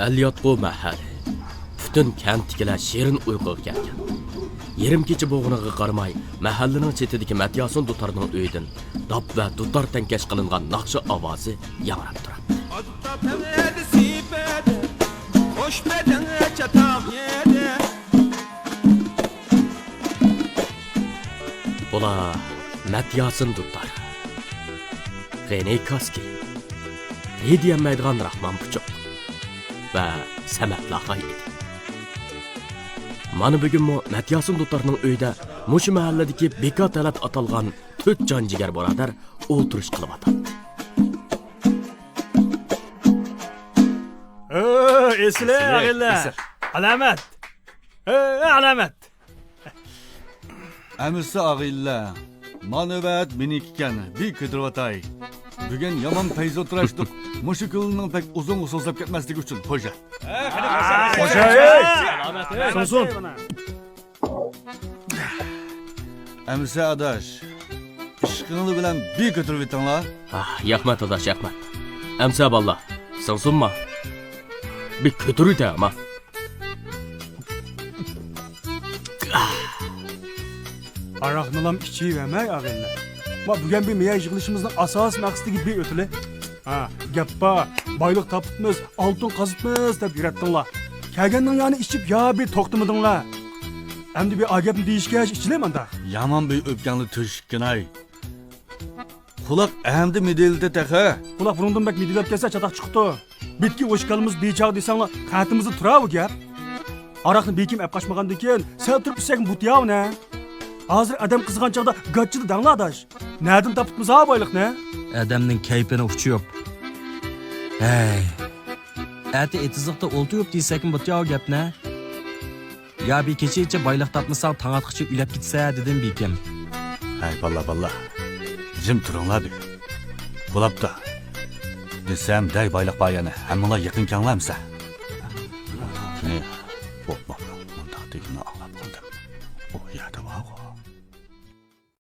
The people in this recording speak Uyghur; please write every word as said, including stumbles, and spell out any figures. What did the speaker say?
ئەلياتقۇ مەھەلى. پۈتۈن كەنتتىكىلەر شېرىن ئۇيقۇغا كەتكەن. يېرىم كېچە بولغىنىغا قارىماي، مەھەللىنىڭ چېتىدىكى مەتياسىن دۇتارنىڭ ئۆيىدىن داپ ۋە دۇتار تەڭكەش قىلىنغان ناخشا ئاۋازى ياڭراپ تۇراتتى. بۇلار مەتياسىن دۇتار، غېنى كاسكى، رى دېيەلمەيدىغان راخمان پۇچۇق ۋە سەمەت لاخاي ئىدى. مانا بۈگۈنمۇ مەتياسىن دۇتارنىڭ ئۆيىدە مۇشۇ مەھەللىدىكى بىكا تەلەت ئاتالغان تۆت جان جىگەر بۇرادەر ئولتۇرۇش قىلىۋاتاتتى. ئۆ، ئېسىل، ئېسىل، ئاغىنىلەر. ئېسىل. ئالامەت. ئۆ، ئالامەت. ئەمىسە ئاغىنىلەر، ما نۆۋەت مېنىڭكىكەن، بىر كۆتۈرۈۋاتاي. بۈگۈن يامان پەيز ئولتۇراشتۇق. مۇشۇ كۈننىڭ بەك ئۇزۇنغا سوزۇلۇپ كەتمەسلىكى ئۈچۈن، خوجا. خوجا، ئەي! سۇنسۇن. ئەمىسە ئاداش، ئىشقىڭلار بىلەن بىر كۆتۈرۈۋېتىڭلار. ئاھ، ياقمەت ئاداش، ياقمەت. ئەمىسە باللا، سىڭسۇنما. بىر كۆتۈرۈۋېتە ئاما. ئاراقنىلام ئىچىۋەرمەي، ئاغىنىلەر. ما بۈگۈن بىر مېيەر يىغىلىشىمىزنىڭ ئاساسىي مەقسىتىگە بىر ئۆتىلى. ھا، گەپ بار، بايلىق تاپتىمىز، ئالتۇن قازىتىمىز دەپ يۈرەتتىڭلار. كەلگەندىن يانى ئىچىپ يا بىر توختىمىدىڭلار. ئەمدى بىر ئاگەپنى دېيىشكەچ ئىچىلەي مانداق. يامان بىر ئۆپكەڭلار تۆشۈككىناي. قۇلاق ئەمدى مىدىلدى تېخى. قۇلاق بۇرۇندىن بەك مىدىللاپ كەتسە چاتاق چىقىپتۇ. بىتكى ئوشۇق كالىمىز بىچاغ دېسەڭلار، قەتىمىزدە تۇراۋۇ گەپ. ئاراقنى بىكىم ئەپ قاچمىغاندىكىن، سەل تۇرۇپ ئىچسەكمۇ بۇتىياۋۇ نە؟ ھازىر ئادەم قىزىغان چاغدا گاچچىدا دەڭلا ئاداش. نەدىن تاپتىمىز ھا بايلىقنى؟ ئادەمنىڭ كەيپىنى ئۇچى يوق. ھەي. ئەتە ئېتىزلىقتا ئولتۇرۇپ دېسەكمۇ بۇتىياۋۇ گەپنە؟ يا بىر كېچىچە بايلىق تاپمىساڭ، تاڭ ئاتقىچە ئۆلۈپ كېتىسە، دېدىم بىكىم. ھەي، باللا، باللا. جىم تۇرۇڭلار بىر. بولاپتۇ. دېسەم، دەي بايلىق بار يەنە. ھەممىڭلار يېقىن كەڭلەمسە. قېنى،